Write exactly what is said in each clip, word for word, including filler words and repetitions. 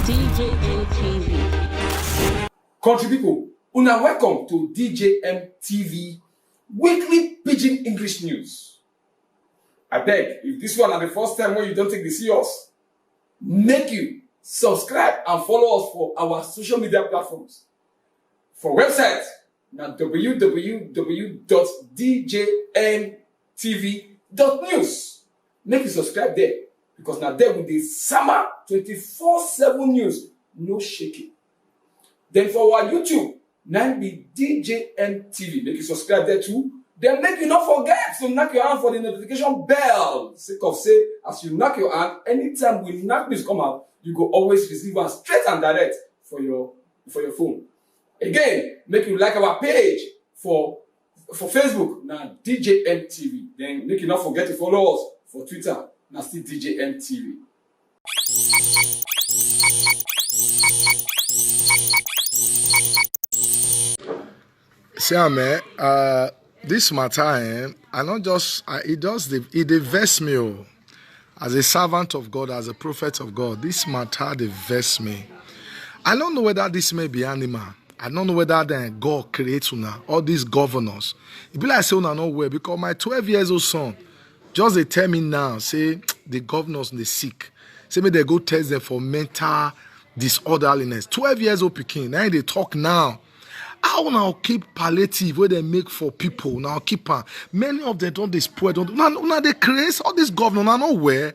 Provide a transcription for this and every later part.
D J M T V. Country people, una welcome to D J M T V weekly pidgin English news. Abeg, if this one na the first time wey you don take dey see us, make you subscribe and follow us for our social media platforms. For website na w w w dot d j n t v dot news. Make you subscribe there, because na there we dey sama twenty-four seven news, no shaking. Then for our YouTube, na im be D J M T V. Make you subscribe there too. Then make you no forget to knack your hand for the notification bell. Sake of say, as you knack your hand, anytime we knack news come out, you go always receive am straight and direct for your for your phone. Again, make you like our page for for Facebook, na D J M T V. Then make you not forget to follow us for Twitter, na still D J M T V. See am, eh? Uh, this matter, eh? I not just, I, it just, dey- it dey vex me, oh. As a servant of God, as a prophet of God, this matter dey vex me. I don't know whether this may be animal. I don't know whether then God creates una, all these governors. E be like say una no well, because my twelve years old son just dey tell me now say the governors dey sick. Say make dem go test them for mental disorderliness. Twelve years old pikin, now they talk now. How una keep palliative wey dem make for people? Now keep am. Many of them don dey spoil. Don una, una dey craze. All this governor, una no well.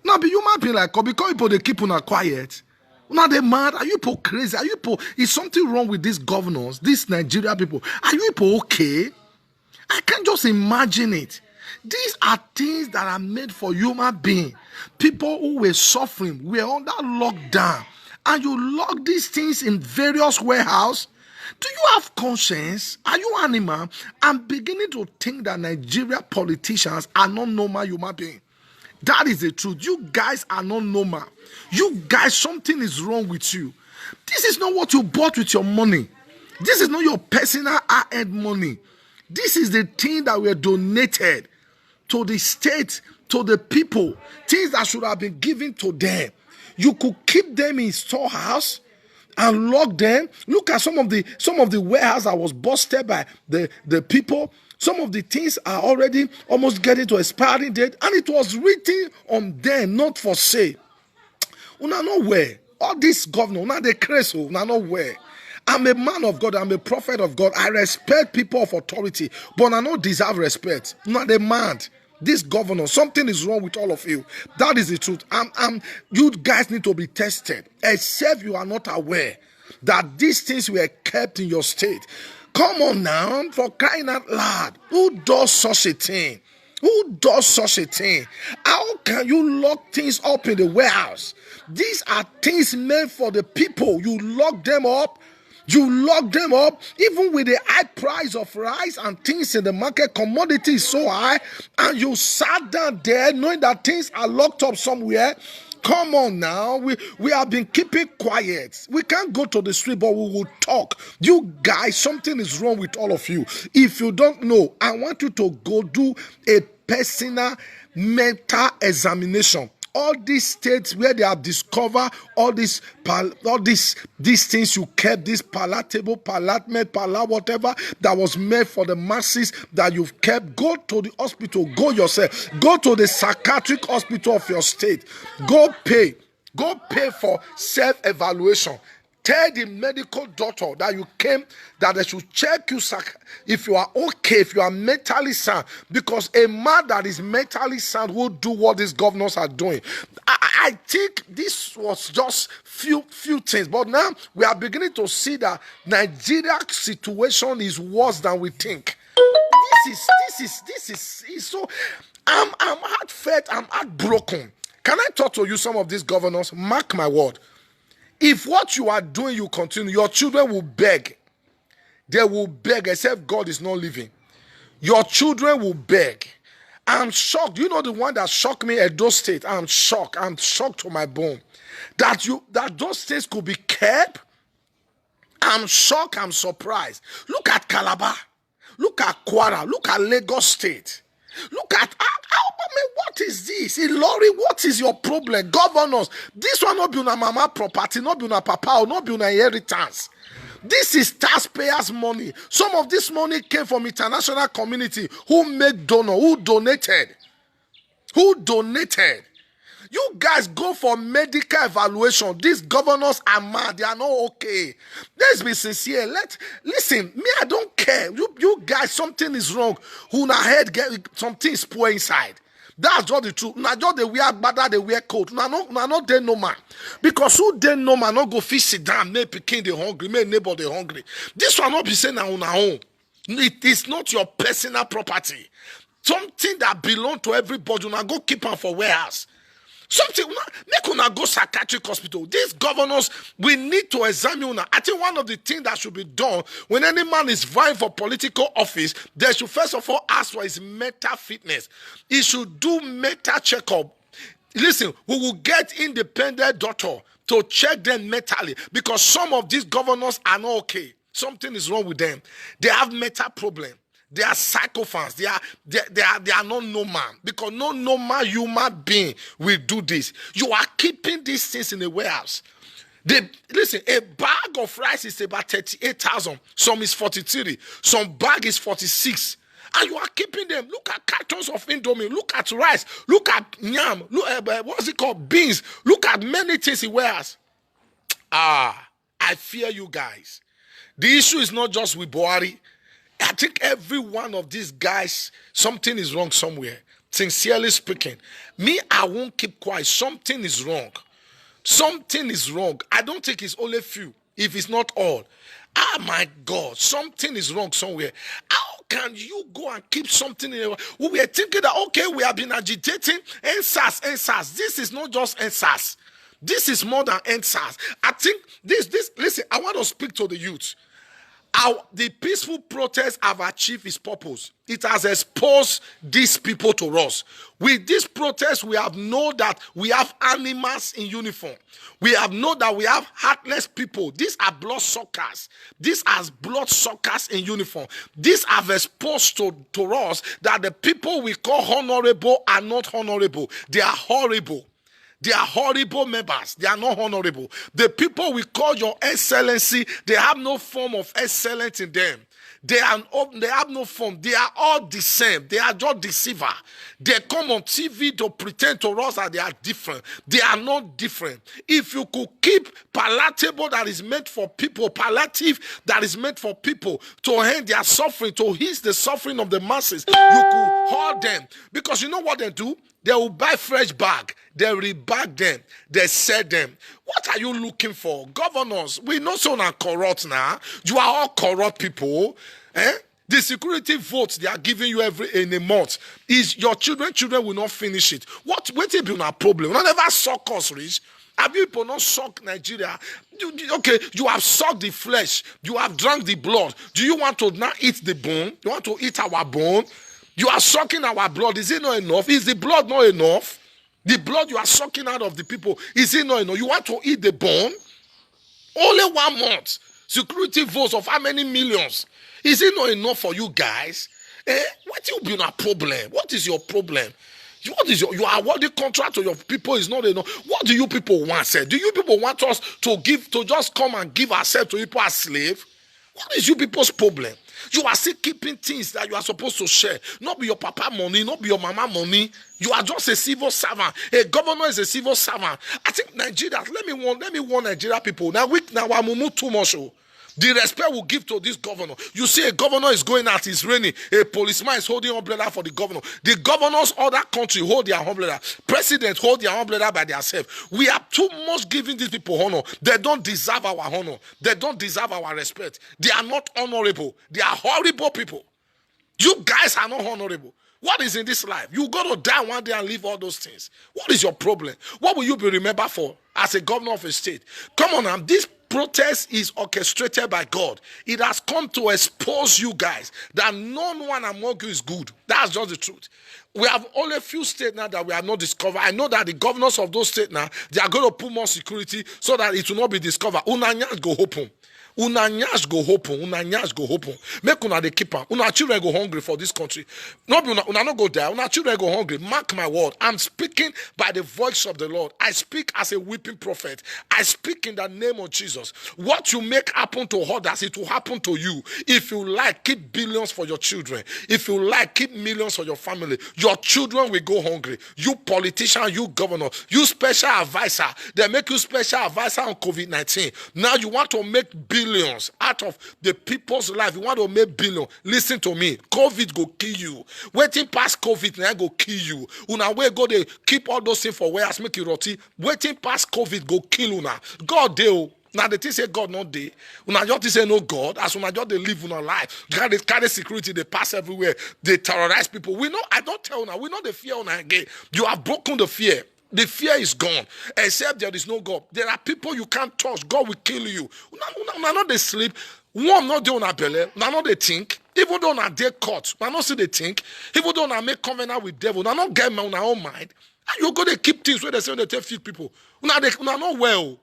Una be human being like us, because people dey keep una quiet. Una dey mad. Are you people crazy? Are you people? Is something wrong with these governors, these Nigeria people? Are you people okay? I can't just imagine it. These are things that are made for human being. People who were suffering, were under lockdown, and you lock these things in various warehouse. Do you have conscience? Are you animal? I'm beginning to think that Nigeria politicians are not normal human being. That is the truth. You guys are not normal. You guys, something is wrong with you. This is not what you bought with your money. This is not your personal hard-earned money. This is the thing that were donated to the state, to the people, things that should have been given to them. You could keep them in storehouse and lock them. Look at some of the some of the warehouse that was busted by the, the people. Some of the things are already almost getting to expiring date, and it was written on them, not for sale. Una no well. All this governor, una dey craze, oh, una no well. I'm a man of God, I'm a prophet of God. I respect people of authority, but I no deserve respect. Una dey mad. This governor, something is wrong with all of you. That is the truth. I'm, I'm, you guys need to be tested, except you are not aware that these things were kept in your state. Come on now, for crying out loud. Who does such a thing? Who does such a thing? How can you lock things up in the warehouse? These are things meant for the people. You lock them up. You lock them up, even with the high price of rice and things in the market. Commodity is so high, and you sat down there knowing that things are locked up somewhere. Come on now, we we have been keeping quiet. We can't go to the street, but we will talk. You guys, something is wrong with all of you. If you don't know, I want you to go do a personal mental examination. All these states where they have discovered all these pal- all these these things you kept, this palatable, palatment, pala, whatever that was made for the masses that you've kept, go to the hospital, go yourself, go to the psychiatric hospital of your state, go pay, go pay for self-evaluation. Tell the medical doctor that you came, that they should check you, sir, if you are okay, if you are mentally sound. Because a man that is mentally sound will do what these governors are doing. I, I think this was just few few things, but now we are beginning to see that Nigeria situation is worse than we think. This is this is this is, is so. I'm I'm heartfelt. I'm heartbroken. Can I talk to you, some of these governors? Mark my word. If what you are doing, you continue, your children will beg. They will beg, except God is not living. Your children will beg. I'm shocked. You know the one that shocked me, Edo State. I'm shocked. I'm shocked to my bone. That you that those states could be kept. I'm shocked. I'm surprised. Look at Calabar. Look at Kwara. Look at Lagos State. Look at how, how I mean, what is this? Ilori, what is your problem? Governors, this one no be una mama property, no be una papa, or no be una inheritance. This is taxpayers' money. Some of this money came from international community who made donor, who donated, who donated. You guys go for medical evaluation. These governors are mad. They are not okay. Let's be sincere. Let listen. Me, I don't care. You, you guys, something is wrong. Una head get something is poor inside. That's just the truth. Una just dey wear agbada, dey wear coat. Una no, una no dey normal. Because who dey normal no go fit sit down, make pikin dey hungry, make neighbor dey hungry. This one no be say na una own. It is not your personal property. Something that belong to everybody, una go keep am for warehouse. Something, una, make una go psychiatric hospital. These governors, we need to examine una. I think one of the things that should be done when any man is vying for political office, they should first of all ask for his mental fitness. He should do mental checkup. Listen, we will get independent doctor to check them mentally, because some of these governors are not okay. Something is wrong with them. They have mental problem. They are sycophants. They are they, they are they are not normal, because no normal human being will do this. You are keeping these things in a warehouse. They listen. A bag of rice is about thirty-eight thousand. Some is forty-three. Some bag is forty-six. And you are keeping them. Look at cartons of Indomie. Look at rice. Look at yam. Look at uh, what's it called? Beans. Look at many things he wears. Ah, I fear you guys. The issue is not just with Buhari. I think every one of these guys, something is wrong somewhere. Sincerely speaking, me, I won't keep quiet. Something is wrong. Something is wrong. I don't think it's only few, if it's not all. Ah, my God, something is wrong somewhere. How can you go and keep something in a, we were thinking that, okay, we have been agitating EndSARS, EndSARS. This is not just EndSARS. This is more than EndSARS. I think this, this, listen, I want to speak to the youth. Our, the peaceful protest have achieved its purpose. It has exposed these people to us. With this protest, we have known that we have animals in uniform. We have known that we have heartless people. These are blood suckers. These are blood suckers in uniform. These have exposed to, to us that the people we call honorable are not honorable. They are horrible. They are horrible members. They are not honorable. The people we call your excellency, they have no form of excellence in them. They are they have no form. They are all the same. They are just deceiver. They come on T V to pretend to us that they are different. They are not different. If you could keep palatable that is meant for people, palliative that is meant for people to end their suffering, to ease the suffering of the masses, you could hold them. Because you know what they do? They will buy fresh bag. They rebag them. They sell them. What are you looking for? Governors, we know so na corrupt now. You are all corrupt people. Eh? The security votes they are giving you every in a month is your children. Children will not finish it. What? What will be our problem? Una never suck us rich. Have you people not suck Nigeria? You, you- okay, you have sucked the flesh. You have drunk the blood. Do you want to now eat the bone? You want to eat our bone? You are sucking our blood. Is it not enough? Is the blood not enough? The blood you are sucking out of the people, is it not enough? You want to eat the bone? Only one month. Security votes of how many millions? Is it not enough for you guys? Eh? What will be our problem? What is your problem? You- What is your you are awarding contract to your people is not enough. What do you people want? Sir? Do you people want us to give to just come and give ourselves to people as slave? What is you people's problem? You are still keeping things that you are supposed to share. Not be your papa money, not be your mama money. You are just a civil servant. A governor is a civil servant. I think Nigeria, let me warn, let me warn Nigeria people. Now we now we mumu too much. Oh. The respect we give to this governor. You see, a governor is going out, he's raining. A policeman is holding umbrella for the governor. The governors of that country hold their umbrella. President hold their umbrella by themselves. We are too much giving these people honor. They don't deserve our honor. They don't deserve our respect. They are not honorable. They are horrible people. You guys are not honorable. What is in this life? You got to die one day and leave all those things. What is your problem? What will you be remembered for as a governor of a state? Come on, now. This protest is orchestrated by God. It has come to expose you guys that no one among you is good. That's just the truth. We have only a few states now that we have not discovered. I know that the governors of those states now, they are going to put more security so that it will not be discovered. Una nyash go open. Una nyash go open, una nyash go open. Make una dey keep am. Una children go hungry for this country. No be una, una no go die. Una children go hungry. Mark my word. I'm speaking by the voice of the Lord. I speak as a weeping prophet. I speak in the name of Jesus. What you make happen to others, it will happen to you. If you like, keep billions for your children. If you like, keep millions for your family. Your children will go hungry. You politician, you governor, you special advisor. They make you special advisor on COVID nineteen. Now you want to make billions out of the people's life. You want to make billion. Listen to me. COVID go kill you. Wetin pass COVID na go kill you. Una wey go dey keep all those things for warehouse, make e rotty. Wetin pass COVID go kill una. God dey o. Una dey think say God no dey. Una just think say no God. As una just dey live una life, carry, carry security dey pass everywhere, dey terrorize people. We no, I don tell una, we no dey fear una again. You have broken the fear. The fear is gone. Except there is no God. There are people you can't touch. God will kill you. Una, una, una no dey sleep. Worm no dey una belle. Una no dey think. Even though una dey court, una no still dey think. Even though una make covenant with devil, una no get una own mind. And you go dey keep things wey dey say dey take feed people. Una dey, una no well.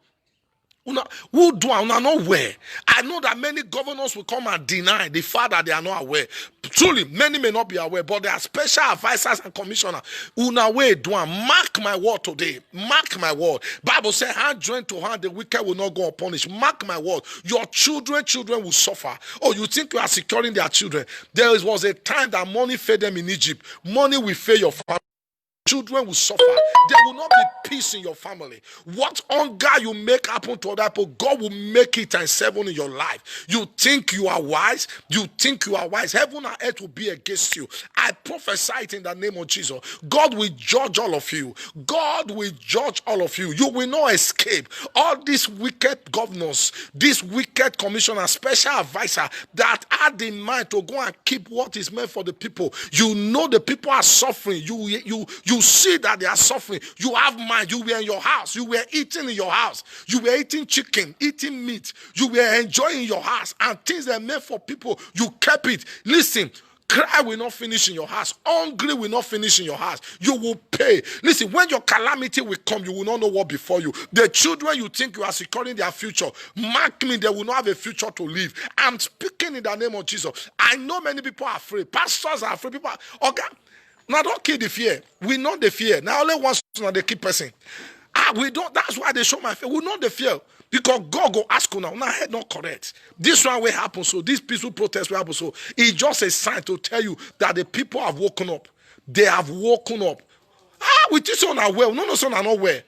Una, who do am? Una no well. I know that many governors will come and deny the fact that they are not aware. Truly, many may not be aware, but there are special advisors and commissioners. Una wey do am. Mark my word today. Mark my word. Bible say, hand joined to hand, the wicked will not go unpunished. Mark my word. Your children, children will suffer. Oh, you think you are securing their children? There was a time that money failed them in Egypt. Money will fail your family. Children will suffer. There will not be peace in your family. What hunger you make happen to other people, God will make it times seven in your life. You think you are wise? You think you are wise? Heaven and earth will be against you. I prophesy it in the name of Jesus. God will judge all of you. God will judge all of you. You will not escape. All these wicked governors, these wicked commissioners, special advisor that had in mind to go and keep what is meant for the people. You know the people are suffering. You, you, you see that they are suffering. You have mind. You were in your house. You were eating in your house. You were eating chicken, eating meat. You were enjoying your house. And things that are meant for people, you kept it. Listen, cry will not finish in your house. Hungry will not finish in your house. You will pay. Listen, when your calamity will come, you will not know what before you. The children you think you are securing their future, mark me, they will not have a future to live. I'm speaking in the name of Jesus. I know many people are afraid. Pastors are afraid. People are, okay, now don't kill the fear. We know the fear. Now only once now they keep person. Ah, we don't. That's why they show my fear. We know the fear. Because God go ask you now. Now head not correct. This one will happen. So this peaceful protest will happen. So it's just a sign to tell you that the people have woken up. They have woken up. Ah, we teach on our well. No, no, son, I not well.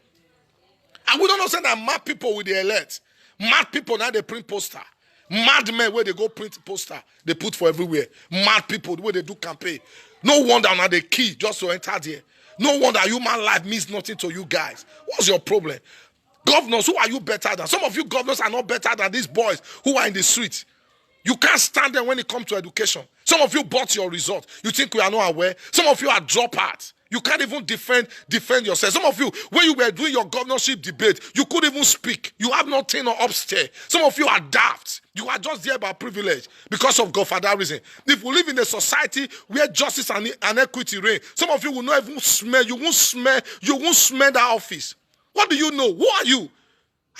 And we don't know say that mad people with the alert. Mad people now they print poster. Mad men where they go print poster. They put for everywhere. Mad people where they do campaign. No wonder now they key just to enter there. No wonder human life means nothing to you guys. What's your problem? Governors, who are you better than? Some of you governors are not better than these boys who are in the street. You can't stand them when it comes to education. Some of you bought your result. You think we are not aware? Some of you are dropouts. You can't even defend defend yourself. Some of you, when you were doing your governorship debate, you couldn't even speak. You have nothing upstairs. Some of you are daft. You are just there by privilege because of God for that reason. If we live in a society where justice and, and equity reign, some of you will not even smell. You won't smell. You won't smell that office. What do you know? Who are you?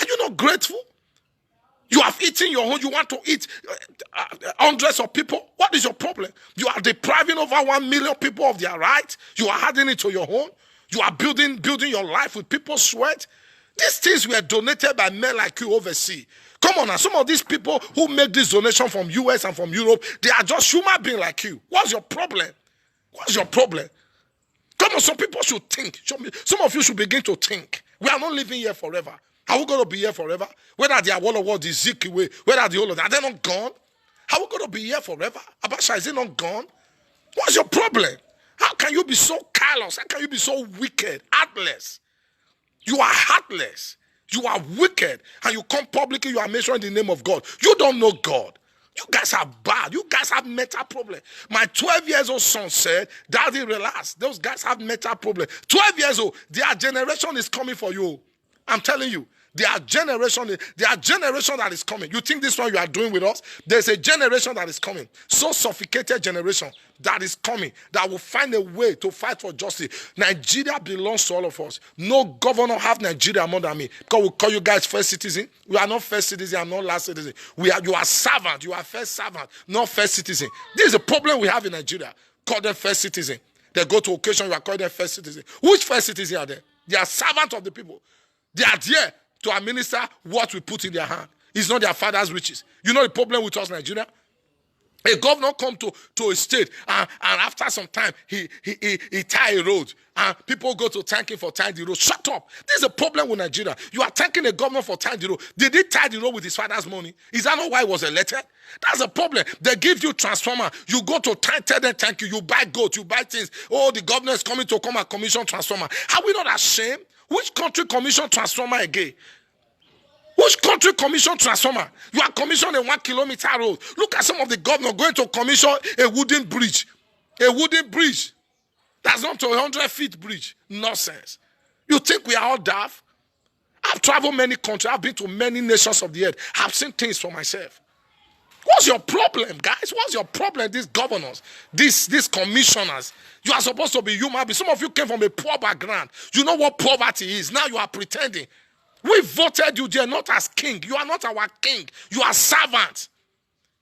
Are you not grateful? You have eaten your own. You want to eat uh, uh, hundreds of people. What is your problem? You are depriving over one million people of their right. You are adding it to your own. You are building building your life with people's sweat. These things were donated by men like you overseas. Come on now. Some of these people who make this donation from U S and from Europe, they are just human being like you. What's your problem? What's your problem? Come on, some people should think. Some, some of you should begin to think. We are not living here forever. Are we going to be here forever? Whether they are all of what the Zik way, whether the whole of that, are they not gone? Are we going to be here forever? Abacha, is it not gone? What's your problem? How can you be so callous? How can you be so wicked, heartless? You are heartless. You are wicked. And you come publicly, you are mentioning the name of God. You don't know God. You guys are bad. You guys have mental problem. My twelve years old son said, Daddy, relax. Those guys have mental problem. twelve years old, their generation is coming for you. I'm telling you. There are generation, there are generation that is coming. You think this one you are doing with us? There's a generation that is coming. So suffocated generation that is coming that will find a way to fight for justice. Nigeria belongs to all of us. No governor have Nigeria more than me. Because we call you guys first citizen. You are not first citizen. I'm not last citizen. We are. You are servant. You are first servant, not first citizen. This is a problem we have in Nigeria. Call them first citizen. They go to occasion. You are calling them first citizen. Which first citizen are they? They are servant of the people. They are there to administer what we put in their hand. It's not their father's riches. You know the problem with us, Nigeria? A governor come to, to a state, and, and after some time, he, he, he, he tie a road, and people go to thank him for tying the road. Shut up. This is a problem with Nigeria. You are thanking a governor for tying the road. Did he tie the road with his father's money? Is that not why he was elected? That's a problem. They give you transformer. You go to thank, tell them thank you. You buy goat, you buy things. Oh, the governor is coming to come and commission transformer. Are we not ashamed? Which country commission transformer again? Which country commission transformer? You are commissioning a one kilometer road. Look at some of the governors going to commission a wooden bridge. A wooden bridge. That's not a hundred feet bridge. Nonsense. You think we are all daft? I've traveled many countries. I've been to many nations of the earth. I've seen things for myself. What's your problem, guys? What's your problem? These governors, these, these commissioners, you are supposed to be human beings. Some of you came from a poor background. You know what poverty is. Now you are pretending. We voted you there not as king. You are not our king. You are servant.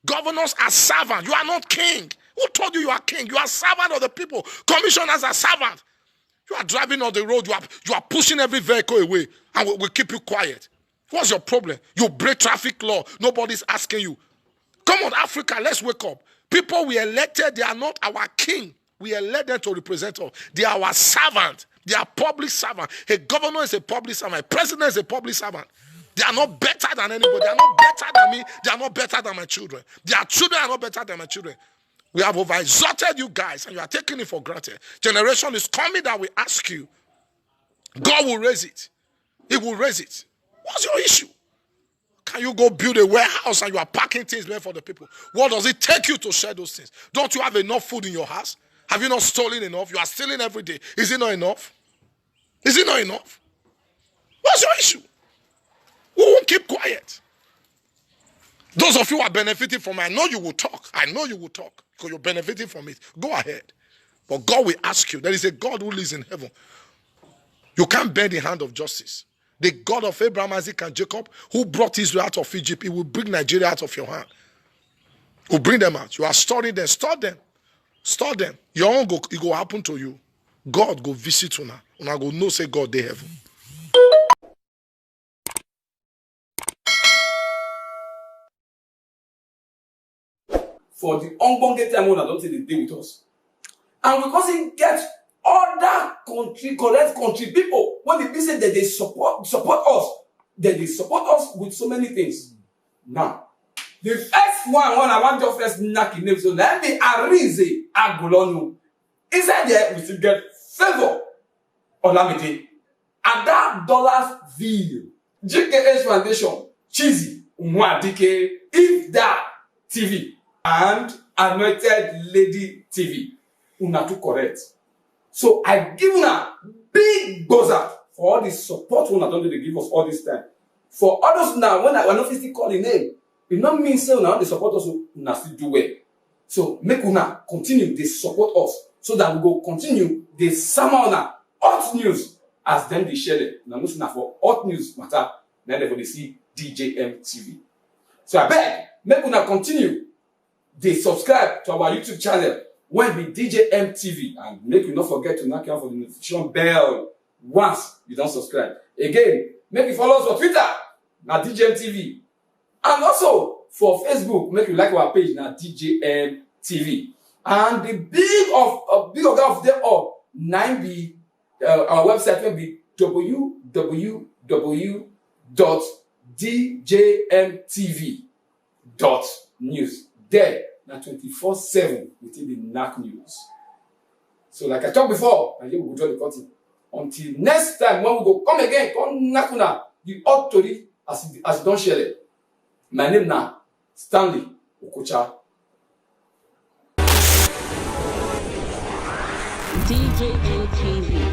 Governors are servant. You are not king. Who told you you are king? You are servant of the people. Commissioners are servant. You are driving on the road. You are, you are pushing every vehicle away, and we will keep you quiet. What's your problem? You break traffic law. Nobody's asking you. Come on, Africa, let's wake up. People we elected, they are not our king. We elect them to represent us. They are our servant. They are public servant. A governor is a public servant. A president is a public servant. They are not better than anybody. They are not better than me. They are not better than my children. Their children are not better than my children. We have over exalted you guys, and you are taking it for granted. Generation is coming that will ask you. God will raise it. He will raise it. What's your issue? Can you go build a warehouse and you are packing things there for the people? What does it take you to share those things? Don't you have enough food in your house? Have you not stolen enough? You are stealing every day. Is it not enough? Is it not enough? What's your issue? We won't keep quiet. Those of you who are benefiting from it, I know you will talk. I know you will talk because you're benefiting from it. Go ahead. But God will ask you. There is a God who lives in heaven. You can't bend the hand of justice. The God of Abraham, Isaac, and Jacob, who brought Israel out of Egypt, he will bring Nigeria out of your hand. Will bring them out. You are storing them. Store them. Store them. Your own go, it go happen to you. God go visit una. Una go know say God dey heaven. For the ongbonge time una don take dey dey with us, and we come still get other country, correct country people wey dey be say dem dey support support us, dem dey support us with so many things. Now, the first one wey I wan just first knack im name so na im be Arinze Agulonu. Inside there we still get Favour Olamide, Ada Dollars Ville, G K H Foundation, Chizzy Nwadike, Ifda T V, and Anointed Lady T V. Una too correct. So I give una big gboza for all the support una don dey give us all this time. For all those una wey I no fit still call im name, e no mean say una no dey support us o, una still do well. So make una continue dey support us so that we go continue dey sama una hot news as dem dey shele. Una know say na for hot news matter na dem go dey see D J M T V. So abeg, make una continue dey subscribe to our YouTube channel wey be D J M T V, and make you no forget to knack am for the notification bell once you don subscribe. Again, make you follow us for Twitter, na D J M T V, and also for Facebook, make you like our page, na D J M T V. And the big of uh, big oga of them all, na im be uh, our website wey be W W W dot D J M T V dot news. There na twenty-four seven we take dey knack news. So like I talk before, na here we go draw the curtain. Until next time when we go come again, come knack una the hot tori as e as e don shele. My name na Stanley Okocha. D J M T V.